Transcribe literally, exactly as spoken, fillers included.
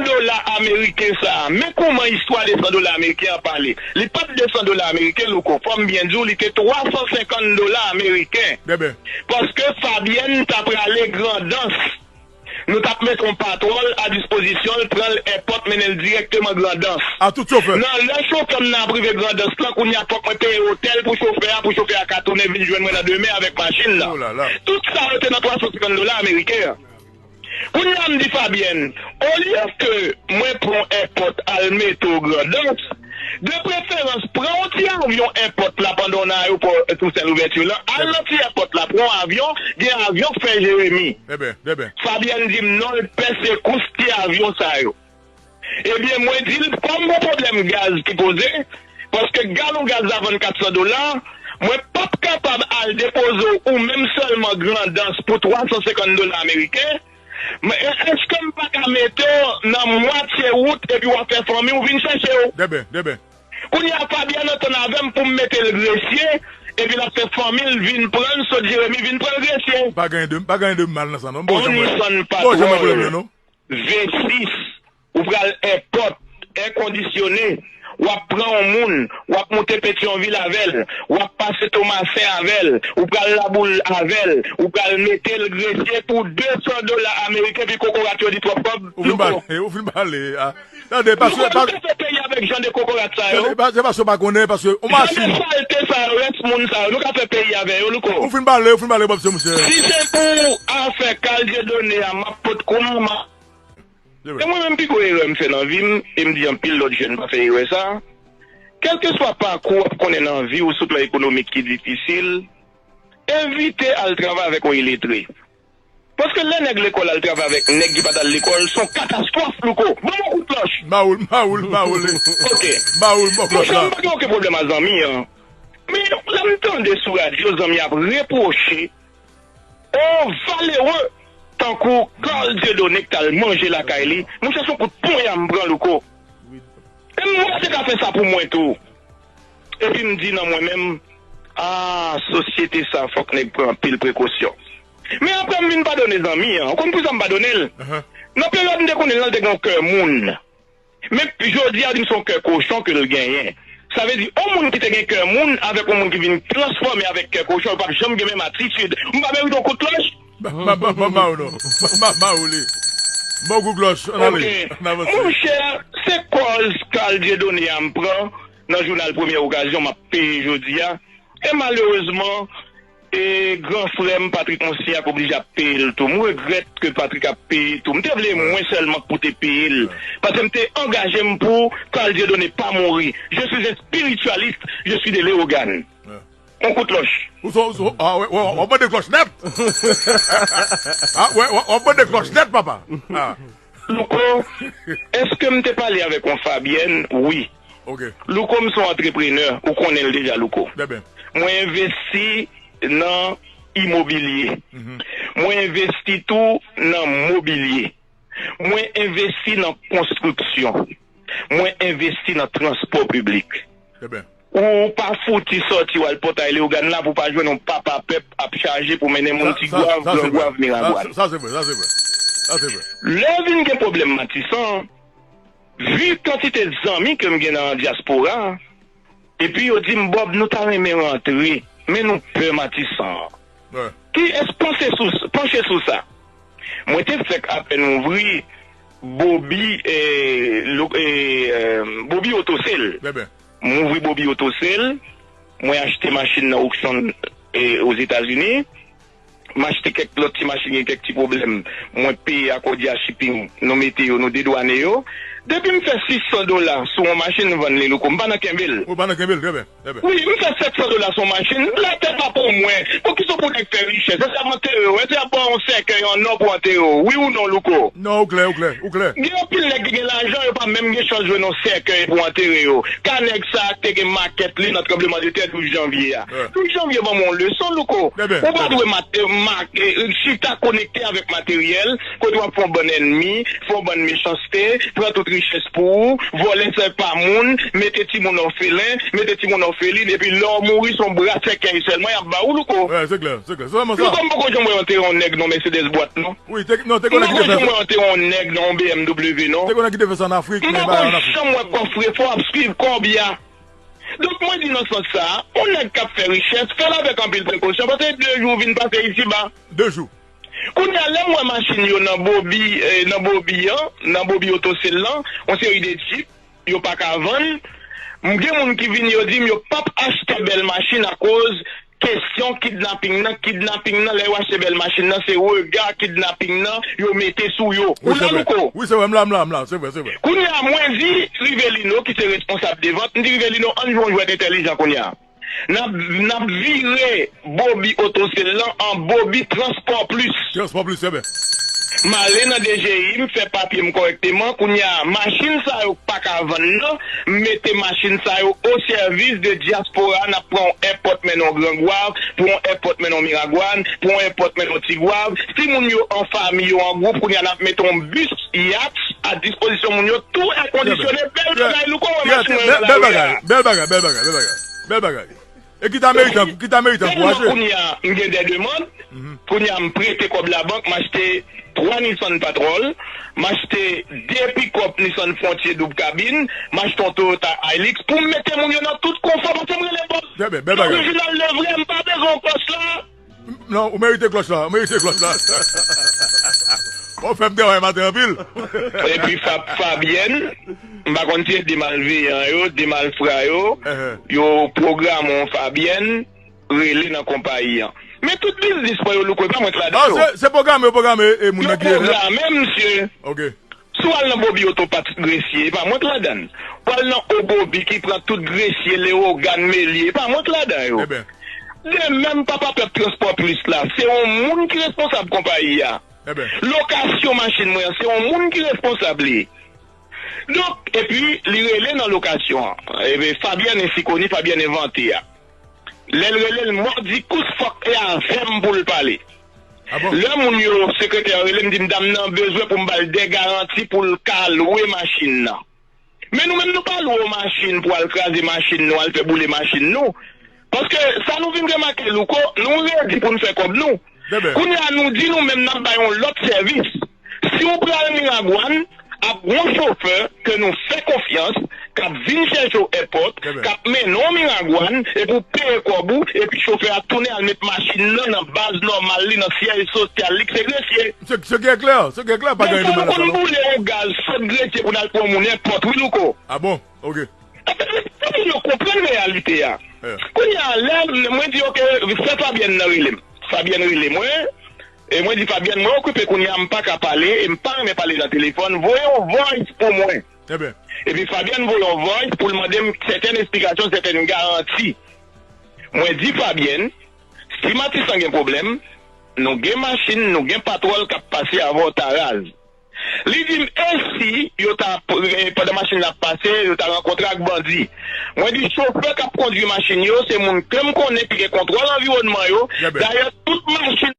dola ameriken sa a. Men kòman istwa de san dola ameriken an pale. Li pa t de san dola ameriken, Louko. Fò m byen di w, li te twa san senkant dola ameriken. Bebe. Paske Fabyèn t ap prale Grandans. Nou t ap mete yon patwòl a dispozisyon l, pran l èpòt, mennen l dirèkteman Grandans. A tout chofè. Nan lè chofè m nan ap rive Grandans lan, kounye a fòk mwen peye otèl pou chofè a, pou chofè a ka tounen vin jwenn mwen nan demen avèk machin nan. Oh là là. Tout sa yo te nan twa san senkant dola ameriken an. Kounye a m di Fabyèn, olye ke mwen pran èpòt al mete w Grandans, de preferans, pran yon ti avyon èpòt la pandan w nan ayewopò Tousen Louvèti lan, al nan ti èpòt la, pran yon avyon, gen avyon k fè Jeremi. Bebe, bebe. Fabyèn di m non, l pè sekous ti avyon sa yo. Ebyen, mwen di l, kòm gon pwoblèm gaz ki poze, paske galon gaz la vann kat san dola, mwen p ap kapab al depoze w ou menm sèlman Grandans pou twa san senkant dola ameriken. Men, èske m pa ka mete w nan mwatye wout epi w ap fè fanmi w vin chèche w? Dèbè, dèbè. Kounye a, Fabyèn antann avè m pou m mete l Gresye, epi l ap fè fanmi l vin pran l, sot Jeremi vin pran l Gresye. Pa gen de, pa gen de mal nan sa, non. Bon, on janm wè, Nissan bon, janm wè pwoblèm yo, Patrol. Non. Vensis, ou pral èpòt, èkondisyone, w ap pran yon moun, w ap moute Petyonvil avè l, w ap pase Tomasen avè l, ou pral Laboul avè l, ou pral mete l Gresye pou de san dola ameriken, pi kokorat yo di twòp kòb. Ou fin pale, ou fin pale, a. Tande, paske, nou pa ka fè peyi avèk jan de kokorat sa yo. Tande, pa, se paske w pa konnen, paske yon machin. Jan de salte sa yo, rès moun sa yo, nou ka fè peyi avè yo, Louko. Ou fin pale, ou fin pale, Bob, se monchè. Si se pou afè Carl Dieudonné a, m ap pot kwa, m ap Se vre. E mwen menm, pi gwo erè m fè nan vi m, e m di anpil lòt jèn pa fè erè sa a, kèlkeswa pakou w ap konnen nan vi w sou plan ekonomik ki difisil, evite al travay avèk yon iletre. Paske lè nèg lekòl al travay avèk nèg ki pa t al lekòl, se yon katastwòf, Louko. Ban m yon kout klòch. Mawoul, mawoul, mawoul. Ok. Mawoul, bon klòch la. Monchè, m pa gen okenn pwoblèm a zanmi an. Men lè m tande sou radyo, zanmi ap repwoche on valere tankou Carl Dieudonné k t al manje lakay li, monchè, se yon kout ponya m pran, Louko. E m wè se ka fè sa pou mwen tou. Epi m di nan mwen menm, a, sosyete sa, fòk nèg pran anpil prekosyon. Men apre m vin padone zanmi an. Ou konn poukisa m padone l? Nan peryòd m te konnen l lan, l te gen yon kè moun. Men jodi a, di m se yon kè kochon ke l genyen. Sa vle di, yon moun ki te gen kè moun avèk yon moun ki vin transfòme avèk kè kochon, yo p ap janm gen menm atitid. M pa merite yon kout klòch? Ba, ba, ba, ba, ba, ou non. Ba, ba, ba, ou li. Bon, kout klòch, ann ale, ann avanse. Monchè, se kòz Carl Dieudonné a m pran nan jounal Premyè Okazyon, m ap peye jodi a. E malerezman, e gran frè m Patrick Monsignat oblije ap peye l tou. M regrèt ke Patrick ap peye tou. M te vle mwen sèlman k pou te peye l. Paske m te angaje m pou Carl Dieudonné pa mouri. Je suis un spiritualiste, je suis de Léogâne. On kout klòch. Ou son, ou son, a, wè, wè, w ap mande klòch nèt. A, wè, w ap mande klòch nèt, papa. A. Louko, èske m te pale avèk yon Fabyèn? Wi. Ok. Louko, m se yon antreprenè, ou konnen l deja, Louko. Bebe. Mwen envesti nan imobilye. Mhm. Mwen envesti tou nan mobilye. Mwen envesti nan konstriksyon. Mwen envesti nan transpò piblik. Bebe. Ou pa fouti sòti w al Pòtay Leyogàn la pou w pa jwenn yon papa pèp ap chaje pou mennen moun Tigwav, Grangwav, Miragwàn. Sa, sa, sa, sa se vre, sa se vre. Sa se vre. Lè vin gen pwoblèm Matisan, vi kantite zanmi ke m gen nan dyaspora, epi yo di m, Bob, nou ta renmen rantre, men nou pè Matisan an. Wi. Kiyès panse sou, panche sou sa? Mwen te fèk apèn ouvri Bobby, eh, lo-, eh, eh, Bobby Auto Sale. Bebe. M ouvri Bobby Auto Sale, mwen achte machin nan auction, eh, Ozetazini. M achte kèk lòt ti machin, gen kèk ti pwoblèm. Mwen peye Akòdya Shipping, nou mete yo, nou dedwane yo. Depi m fè sis san dola sou yon machin, m vann li, Louko. M pa nan kenbe l. Ou pa nan kenbe l, trè byen. Wi, m fè sèt san dola sou yon machin. Latè pa pou mwen. Poukisa pou nèg fè richès? Èske y ap antere w? Èske y ap ba w yon sèkèy an nò pou antere w? Wi ou non, Louko? Non, ou klè, ou klè, ou klè. Gen anpil nèg ki gen lajan, yo pa menm gen chans jwenn yon sèkèy pou antere yo. Ka nèg sa a te gen makèt li nan tranblemanntè douz janvye a. Douz janvye ban m yon leson, Louko. Ou pa dwe mat-, eh, mak-, eh, chita konekte avèk materyèl, kote w ap fè yon bann ènmi, fè yon bann mechanste, pran tout richès pou ou, vòlè sèl pa moun, mete timoun òfelen, mete timoun òfelin, epi lè w mouri, se yon bra sèkèy sèlman y ap ba ou, Louko. Wi, se klè, se klè. Se vrèman sa. Louko, m poko janm wè antere yon nèg nan Mercedes bwat, non. Wi, te, non, te konnen ki te fè sa. M poko janm wè antere yon nèg nan yon B M W, non. Te konnen ki te fè sa an Afrik, men bagay an Afrik. M poko janm wè kòfrefò ap swiv kòb ya. Donk, mwen di nan sans sa, yon nèg k ap fè richès, fè l avèk anpil prekosyon, paske de jou vin pase isiba. De jou. Kounye a, lè m wè machin yo nan Bobi, eh, nan Bobi an, nan Bobi Otosel lan, yon seri de Jeep, yo pa ka vann. M gen moun ki vini, yo di m yo p ap achte bèl machin akoz kesyon kidnaping nan, kidnaping nan, lè yo achte bèl machin nan, se rega kidnaping nan yo mete sou yo. Ou la, Louko? Wi, se vre, m la, m la, m la, se vre, se vre. Kounye a, mwen di Rivelino, ki se responsab de vant, m di Rivelino, ann jwe yon jwèt entèlijan kounye a. N ap, n ap vire Bobi Otosel lan an Bobi Transpò Plis. Transpò Plis, se vre. M ale nan D G I, m fè papye m kòrèkteman. Kounye a, machin sa yo k pa ka vann nan, m mete machin sa yo o sèvis de dyaspora. N ap pran yon èpòt mennen w Gran Gwav, pran yon èpòt mennen w Miragwàn, pran yon èpòt mennen w Tigwav. Si moun yo an fanmi, yo an gwoup, kounye a, n ap mete yon bis yat a dispozisyon moun yo, tou èkondisyone, bèl bagay, Louko, wè machin mwen yo la, bèl bagay, bèl bagay, bèl bagay, bèl bagay, bèl bagay. E ki ta merite, ki ta merite ankouraje. Sèlman kounye a, m gen de demann. Kounye a, m prete kòb labank, m achte twa Nissan Patrol, m achte de pikòp Nissan Frontier doub kabin, m achte yon Toyota Hilux pou m mete moun yo nan tout konfò, paske m rele bòs orijinal de vre, m pa bezwen yon klòch la. Non, ou merite klòch la, ou merite klòch la. Ou fè m travay maten anpil. Epi Fa-, Fabyèn, m pa konn si se de malveyan yo, de malfra yo, yo pwograme yon Fabyèn rele nan konpayi an. Men tout biznis mwen yo, Louko, e pa mwen k ladan yo. Se, se pwograme, yo pwograme, e moun nan ki rele. Yo pwograme, misye. Ok. Si w al nan Bobi Otopat Gresye, e pa mwen k ladan l. W al nan Obobi ki pran tout Gresye, Lewogàn, Melye, e pa mwen k ladan yo. De menm, papa pèp Transpò Plis la, se yon moun ki responsab konpayi a. Lokasyon machin mwen an, se yon moun ki responsab li. Donk, epi, li rele nan lokasyon an. Epi, Fabyèn Ensikoni, Fabyèn Envante a. Lè l rele l, mòdi kous fòk e avè m pou l pale. Lè moun yo, sekretè a rele m, di m, dam nan bezwen pou m ba l de garanti pou l ka lwe machin nan. Men nou menm, nou pa lwe yon machin pou al kraze machin nou, al fè boule machin nou. Paske sa nou vin remake, Louko, nou redi pou n fè kòb nou. Kounye a, nou di nou menm n ap bay yon lòt sèvis. Si w pral Miragwàn, ap gon chofè ke nou fè konfyans, k ap vin chèche w èpòt, k ap mennen w Miragwàn, epi w peye kòb ou, epi chofè a tounen al met machin nan nan baz nòmal li, nan syèj sosyal li, k se Gresye. Ce, ce qui est clair, ce qui est clair, pa gen de mal. Men fò nou konn boule yon gaz sot Gresye pou n al pran moun nenpòt, wi, Louko. Ah bon? Ok. Fò moun yo konprann reyalite a. Kounye a, lè mwen di, ok, fè Fabyèn nan rele m. Fabyèn rele mwen, e mwen di, Fabyèn, mwen okipe kounye a, m pa ka pale, e m pa renmen pale nan telefòn, voye yon voice pou mwen. Epi Fabyèn voye yon voice pou l mande m sètèn esplikasyon, sètèn garanti. Mwen di Fabyèn, si Matisan gen pwoblèm, nou gen machin, nou gen Patròl k ap pase avè w ta raz. Li di m, e si yo ta, pandan machin nan ap pase, yo ta rankontre ak bandi? Mwen di, chofè k ap kondwi machin yo, se moun ke m konnen ki gen kontwòl anviwònman yo. Dayè, tout machin